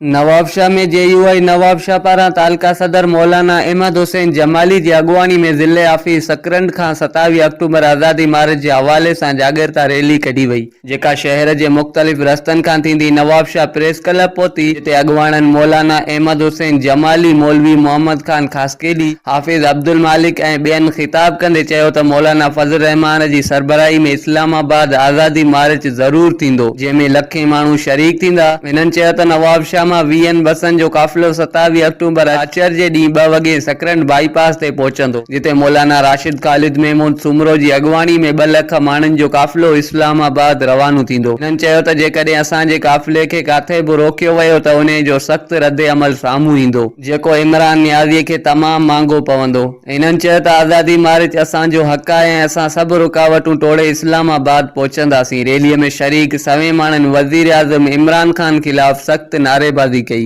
نوابشاهه ۾ جي يو آء نوابشاهه پاران تعلقه صدر مولانا احمد حسين جمالي جي اڳواڻي ۾ ضلعي آفيس سڪرنڊ کان 27 آڪٽوبر آزادي مارچ جي حوالي سان جاڳرتا ريلي ڪڍي وئي، جيڪا شهر جي مختلف رستن کان ٿيندي نوابشاهه پريس ڪلب پهتي، جتي اڳواڻن مولانا احمد حسين جمالي، مولوي محمد خان خاصخيلي، حافظ عبدالمالڪ ۽ ٻين خطاب ڪندي چيو ته مولانا فضل الرحمان جي سربراهي ۾ اسلام آباد آزادي مارچ ضرور ٿيندو، جنهن ۾ لکين ماڻهو شريڪ ٿيندا. هنن چيو ته نوابشاهه مان ويهن بسن جو قافلو 27 آڪٽوبر آچر جي ڏينهن ٻه وڳي سڪرنڊ بائي پاس تي پهچندو، جتي مولانا راشد خالد محمود سومرو جي اڳواڻي ۾ ٻه لک ماڻهن جو قافلو اسلام آباد روانو ٿيندو. هنن چيو ته جيڪڏهن اسان جي قافلي کي ڪاٿي به روڪيو ويو ته انهي جو سخت ردعمل سامهون ايندو. جيڪو عمران نيازي کي تمام مهانگو پوندو. هنن چيو ته آزادي مارچ اسان جو حق آهي ۽ اسان سڀ رڪاوٽون ٽوڙي اسلام آباد پهچنداسين. ريلي ۾ شريڪ سوين ماڻهن وزيراعظم عمران خان خلاف سخت نعريبازي ڪئي.